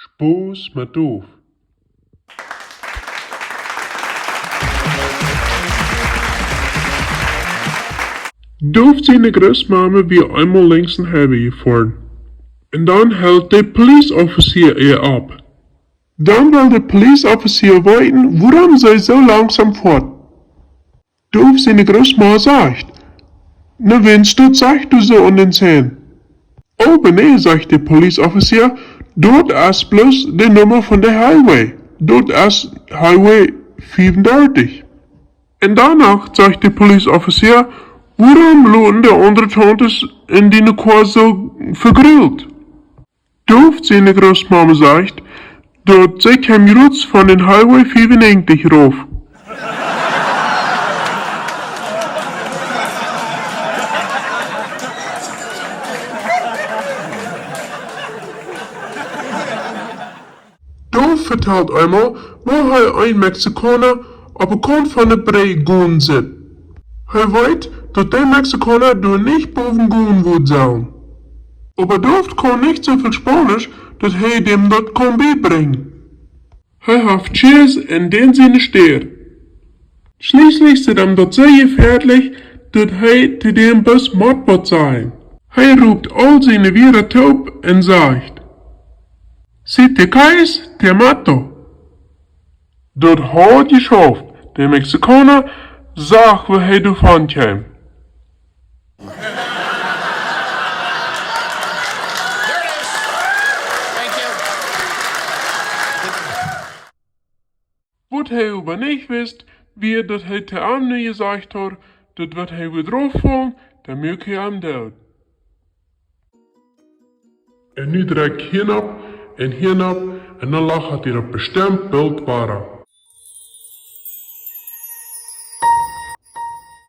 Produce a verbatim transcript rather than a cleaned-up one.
Spaus met Dof. Dof siene Grootmame wia eemol lenjd een Highway jefoaren. Un dan helt de Policeoffizier äa opp. Dan well de Policeoffizier weeten, wuarom see soo langsom foat. Dof siene Grootma sajcht: "Na, wäms daut sajchst du soo aun dän Sign?" "Oh, bie mie," sajcht de Policeoffizier, "daut es bloos de Numma von de Highway. Daut es Highway fiewendartich." Un doano, sajcht de Policeoffizier, "wuarom loten de aundre Tauntes en diene Koa soo vegruelt?" Dof siene Grootmame sajcht, daut see kjeem jrods von dän Highway fiewenneajentich rauf. Dof vetalt eemol, woo hee een Mexikauna opp de Kaunt von de Brigj gonen sitt. Hee weet, daut de Mexikauna doa nich bowen gonen wudd sellen. Oba Dof kaun nich soo väl Spaunisch, daut hee däm daut kaun biebrinjen. Hee haft Cheers en dän siene Städ. Schlieslich sitt am daut soo jefäadlich, daut hee to däm bloos mott waut sajen. Hee roopt aul siene Wieed toop un sajcht: "Si te caes, te mato." Daut haud jeschauft. De Mexikauna sach, woo hee doavon kjeem. Waut hee oba nich wist, wia, daut hee to am nu jesajcht haud, daut waut hee wudd rauf faulen, dan muak hee am doot. Un nu drekjt hia nopp un hia nopp, un dan lachat hee daut bestemt boolt wada.